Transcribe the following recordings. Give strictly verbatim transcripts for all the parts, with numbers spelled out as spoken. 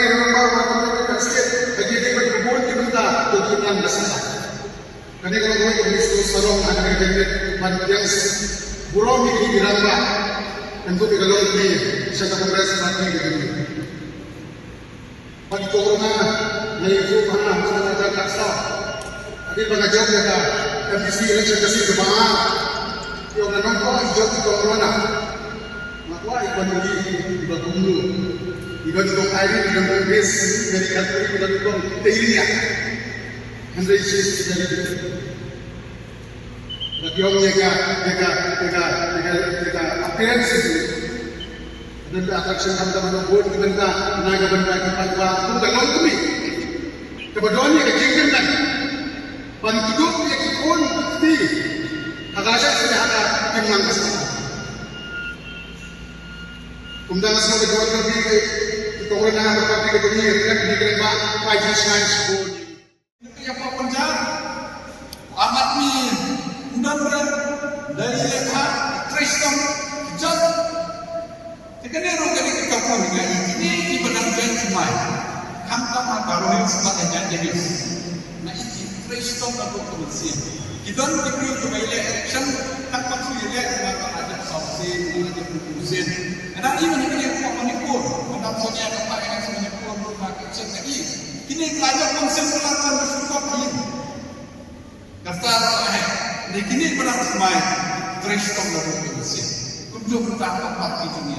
ki rangbah ba ka state ha ki dei ban ka bun ki bynta to ki nang da sala. Kane ka long kawei ka bynta sarong ha kane ka jingmut ban pdiang burom ïa ki rangbah. Kyntu ka long ki sha ka Congress Party ka jingmut. Bad ki corona na ïa ki ba ha na ka ka sa. Adi ba nga jop ïa ka M D C election ka sien ka ba. Ïa nga nong ko ïa jop ki corona. Nga kwah ïa ban ïa ki ba kumno. Ïa ban kong ai ïa ban kong bes ïa ki ka ïa ban kong te ïa. Hynrei shi shi ïa ki. Ka biang ïa ka, ïa ka, ïa ka, ïa ka, ïa ka appearance. Ka don ka attraction khamtam na bun ka bynta, na ka bynta ki paidbah kum ka longkmie. Kaba don ïa ka jingkyrmen ban kdup ïa ki khun ki kti ha ka jaka, ha ka jingmang ka sahar. Kumta nga sngew ka jingwan ka bri ka, ka kongran na ka party ka jong ngi, ka jingkyrmen ba ka jingshngaiñ shibun. Ïa ka Punjab, Aam Aadmi, ynda ruh, da ïaleh ha trei shitom jot. Te kane ruh ka dei ka kyrpad nga ïa kine kiba dang jan thymmai. Khamtam ha Garo Hills bad ha Jaintia Hills. Nga ïa ki trei shitom naduh ka mynsiem. Ki don ki briew kiba ïaleh election, tang ba shu ïaleh nga ba ha jaka saw sien, nga ha jaka hynriew sien. Nga dang ïa kane ka Manipur, Madam Sonia ka phah ïa nga sha Manipur, ruh nga ka chen ka i. Kine ki la ïoh council ka la kan ba shu kop ïing. Ka star la heh. Dei kine ki ba dang thymmai trei shitom naduh ka mynsiem. Kumjuh mynta ka party jong ngi.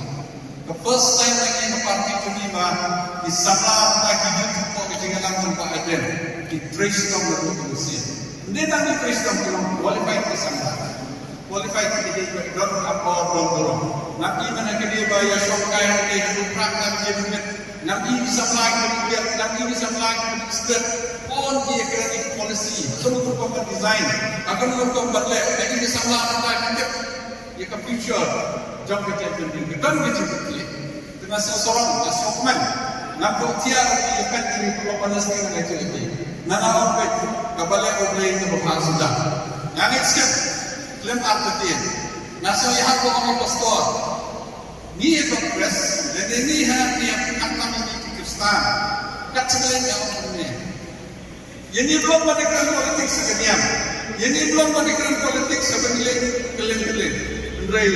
Ka first time na ngi ka party jong ngi ba ki samla mynta ki youth hapoh ka jingïalang jong ka Ardent ki trei shitom naduh ka mynsiem. Ym dei tang ki trei shitom, ki long qualified ki samla. Qualified ki dei ba don ka bor don burom. Ngam i mynta ka dei ba ïa shong kai ha ka dei ka dei prak na ka dei. Ngam i ki samla ki dei biang, ngam i ki samla ki dei stet. Pon ki ïa kren ki policy, ha kano ka rukom ban design, ha kano ka rukom ban leh, ngam i ki samla mynta ki tip ïa ka future jong ka jaitbynriew. Ka don ka jingkitkhlieh. Te nga sngewsarong, nga sngewkmen. Ngam dohtiar ïa ka jingpynlong panas ne nga jingkitkhlieh. Nga la ong peit, kaba leh U Blei kaba bha suda. Nga ngeit skhem, khlem artatien. Nga sngew ïahap ba ong ïa pastor. Ngi ïa Congress, lane ngi ha, ngi ïa khamtam ïa ngi ki Khristan. Kat sha ka leit ïa ong ne. Ïa ngi ym long ban ïa kren politics ha ka niam. Ïa ngi ym long ban ïa kren politics ha ban ïa leit kylleng kylleng. Hynrei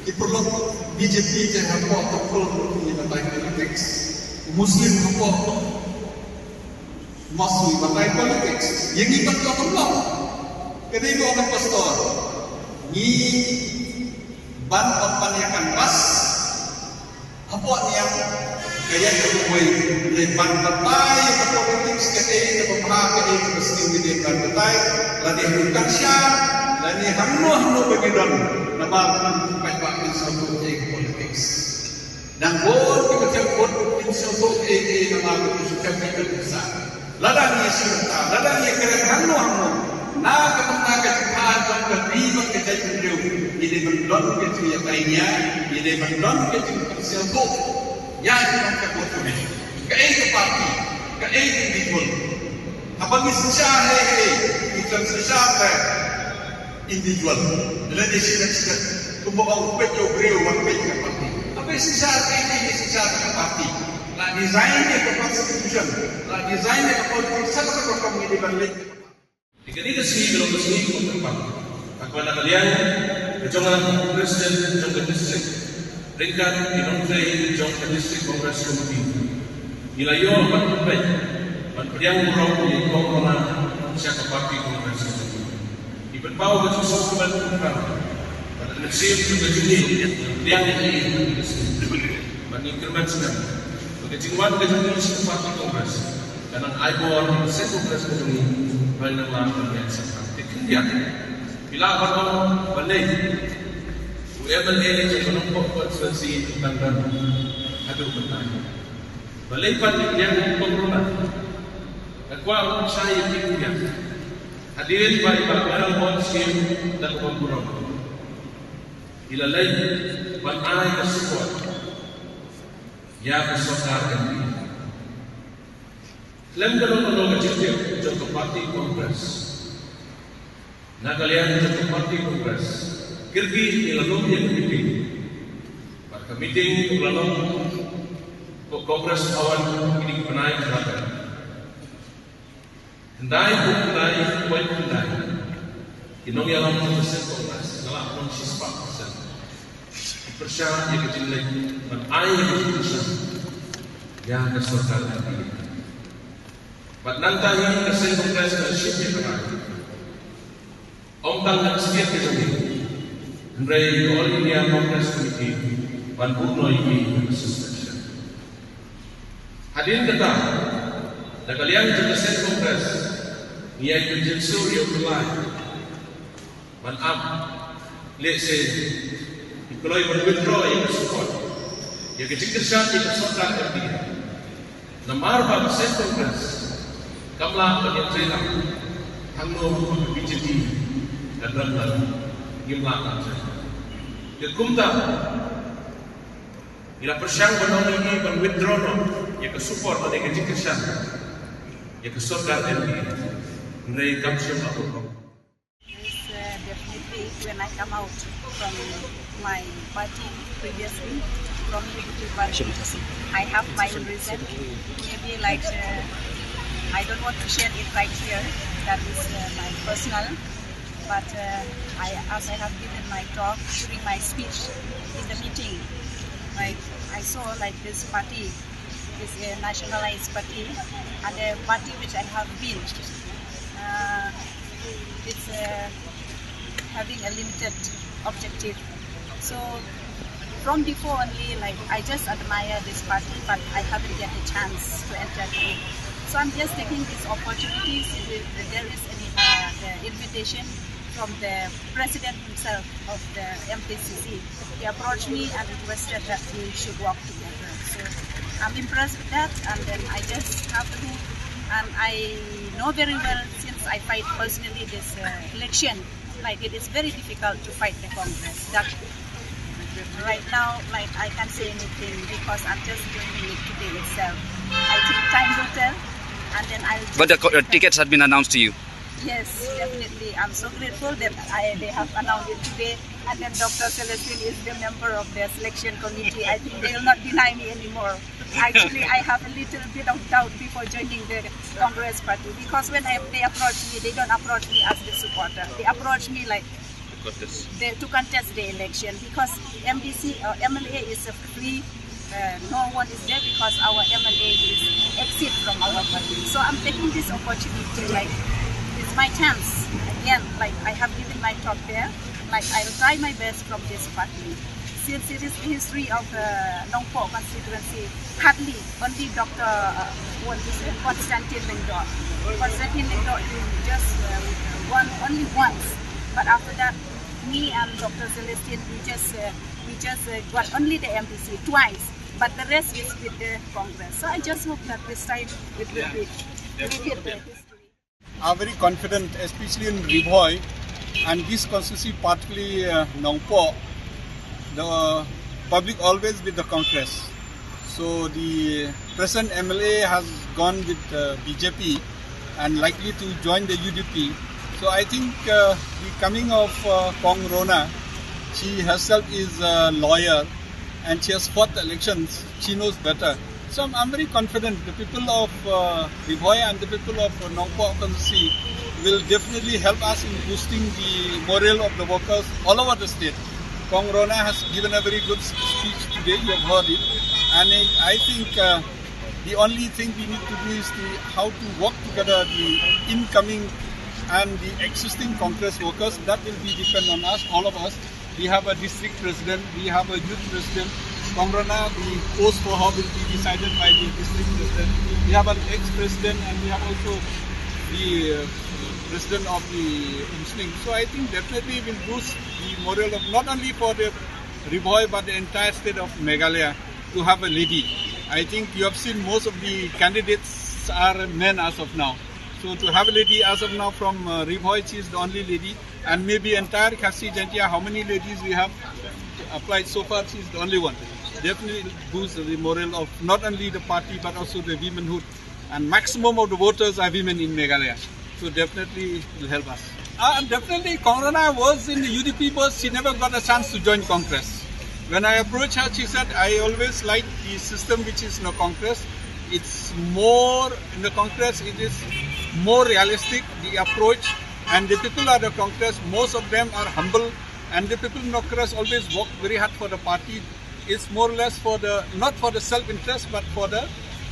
ki paralok B J P te hapoh control ruh ki ïa batai politics. Muslim hapoh mosque batai politics. Ïa ngi ban ïoh ban long. Ka dei ba ong pastor. Ngi ban ong ban ïa canvass. Hapoh niam ka ïa ka buhoi lei ban batai ka politics, kaei kaba bha, kaei kaba sniew, ngi dei ban batai. Lada ngi kan sha, lada ngi hangno hangno ba ngi don, namar kum ki paidbah kin sngewthuh ïa ka politics. Nang bun kiba them vote kin sngewthuh ïa ka, namar ka politics ka pisa. Lada ngi sngewthuh, lada ngi kren hangno hangno, na ka bynta ka jingpynlong ka ri bad ka jaitbynriew, ngi dei ban don ka jingïatai nia, ngi dei ban don ka jingpynsngewthuh ïa ki nongkynmaw. Kaei ka party, kaei ka individual. Haba ngi synshar, hei hei, ngi khlem synshar ka individual. Lane shi nang shi nang. Kumba ong, peit ïa u briew, wat peit ïa ka party. Haba synshar, peit ïa ka, synshar ïa ka party. La design ïa ka constitution, la design ïa ka politics, sa kata ka rukom ngi dei ban leit. Te kane ka sngi ka long ka sngi kaba kyrpang. Bad na ka liang ka jong nga, president jong ka district, ryngkat ki nongtrei jong ka District Congress Committee, ngi la ïoh ban pynbeit, ban pdiang burom ïa i kong Rona sha ka party Congress Committee. Ngi pynpaw ka jingsngewkmen, bad ka mynsiem jong ka jingïeit, pdiang ïa i, bad ngi kyrmen sngem ba ka jingwan ka jong i sha ka party Congress ka nang ai bor ïa ka seng Congress ka jong i, ba ngin nang lah ban ïaid sha ka. Te khyndiat, phi lah ban ong balei u M L A jong ka Nongpoh constituency u dang don haduh mynta? Balei pat i pdiang i kong Rona? Nga kwah ban shai ïa phi khyndiat. Hadien ba i Bah Mayralborn Syiem da kaba burom, i la leit ban ai ka support ïa ka sorkar M P. Khlem kano kano ka jingtip jong ka party Congress, na ka liang jong ka party Congress, kyrkieh ngi la lum ïa ka meeting. Bad ka meeting ka la long ko Congress Bhawan, kine ki bnai ki la don. Khyndai, khyndai, point khyndai. Ki nongïalam jong ka seng Congress, nga lah ban ong shispah percent, ki pyrshah ïa ka jingleit ban ai ïa ka jingkyrshan ïa ka sorkar M P A. Bad nangta hi ka seng Congress ka la shim ïa ka rai. Ym tang na ka state ka jong ngi, hynrei ka All India Congress Committee ban buh noh ïa ki ha ka suspension. Hadien kata, na ka liang jong ka seng Congress, ngi ïai pynjynjar ïa u Trai. Ban ap lehse i kloi ban withdraw ïa ka support, ïa ka jingkyrshan ïa ka sorkar M P A. Namar ba ka State Congress kam lah ban ïatrei lang, hangno ruh ka B J P kan ram lang, ngim lah ban trei. Te kumta ngi la pyrshang ban ong ïa ki ban withdraw noh ïa ka support lane ka jingkyrshan ïa ka sorkar M P A. Hynrei kam shym ap. Yes, uh, definitely. When I come out from my party previously, from U D P party, I have my own reason. Maybe like uh, I don't want to share it right here. That is uh, my personal. But uh, I, as I have given my talk during my speech in the meeting, like I saw like this party is a nationalized party and a party which I have been. Uh, it's uh, having a limited objective. So from before only, like I just admire this party, but I haven't get a chance to enter it. So I'm just taking this opportunity. If there is any uh, the invitation from the president himself of the M P C C, he approached me and requested that we should work together. So I'm impressed with that, and then I just have to, and I know very well since I fight personally this uh, election, like it is very difficult to fight the Congress. That right now, like I can't say anything because I'm just joining it today itself. I think time will tell, and then I'll. But the co- uh, tickets have been announced to you. Yes, definitely. I'm so grateful that I, they have announced it today. And then Doctor Celestine is the member of the selection committee. I think they will not deny me anymore. Actually, I have a little bit of doubt before joining the Congress party because when I, they approach me, they don't approach me as the supporter. They approach me like the, to contest the election because M D C or M L A is a free. Uh, no one is there because our M L A is exit from our party. So I'm taking this opportunity, like it's my chance again. Like I have given my talk there. Like I'll try my best from this party. Since it is the history of uh, Nongpoh constituency, hardly only Doctor uh, what is it? Constantine Lyngdoh. Constantine Lyngdoh, he just uh, won only once. But after that, me and Doctor Celestine, we just uh, we just uh, got only the M D C twice. But the rest is with the Congress. So I just hope that this time it will be repeat the history. Are very confident, especially in Ri Bhoi and this constituency, particularly uh, Nongpoh. The public always with the Congress. So the present M L A has gone with uh, B J P and likely to join the U D P. So I think uh, the coming of uh, Kong Rona, she herself is a lawyer and she has fought the elections. She knows better. So I'm, I'm very confident the people of uh, Ri Bhoi and the people of uh, Nongpoh constituency will definitely help us in boosting the morale of the workers all over the state. Kong Rona has given a very good s- speech today, you have heard it. And I, I think uh, the only thing we need to do is the, how to work together the incoming and the existing Congress workers. That will be depend on us, all of us. We have a district president, we have a youth president. Kong Rona, the post for her will be decided by the district president. We have an ex-president and we have also the uh, president of the Umsning. So I think definitely will boost the morale of not only for the Ri Bhoi but the entire state of Meghalaya to have a lady. I think you have seen most of the candidates are men as of now. So to have a lady as of now from uh, Ri Bhoi, she is the only lady. And maybe entire Khasi Jaintia, how many ladies we have applied so far, she is the only one. Definitely boost the morale of not only the party but also the womanhood. And maximum of the voters are women in Meghalaya. So definitely it will help us. Uh, and definitely Kong Rona was in the U D P, but she never got a chance to join Congress. When I approached her, she said, I always like the system which is in the Congress. It's more in the Congress, it is more realistic, the approach, and the people of the Congress, most of them are humble, and the people in Congress always work very hard for the party. It's more or less for the, not for the self-interest, but for the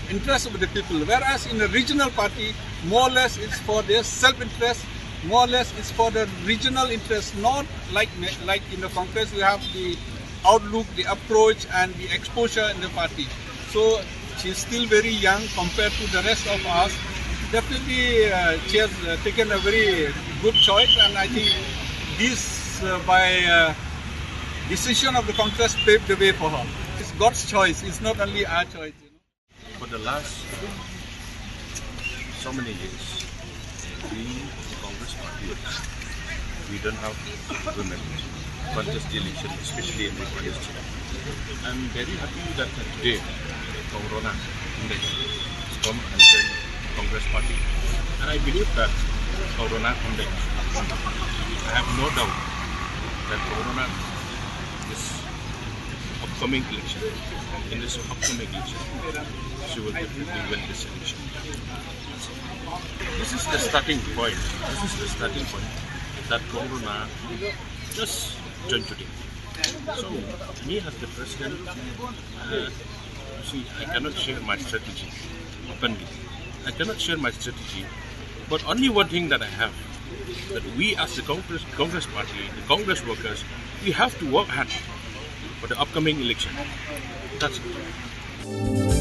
interest of the people. Whereas in a regional party, more or less it's for their self-interest, more or less it's for the regional interest, not like, like in the Congress we have the outlook, the approach, and the exposure in the party. So she's still very young compared to the rest of us. Definitely, uh, she has uh, taken a very good choice, and I think This uh, by uh, decision of the Congress paved the way for her. It's God's choice. It's not only our choice. You know. For the last so many years, we Congress party, we don't have women contest the election, especially in the Congress. I'm very happy that today Kong Rona Khamdei has come and joined Congress party, and I believe that Kong Rona Khamdei, I have no doubt that Kong Rona, this upcoming election, in this upcoming election, she will definitely win this election. This is the starting point. This is the starting point that Kong Rona just joined today. So, me as the president, uh, see, I cannot share my strategy openly. I cannot share my strategy, but only one thing that I have, that we as the Congress, Congress party, the Congress workers, we have to work hard for the upcoming election. That's it.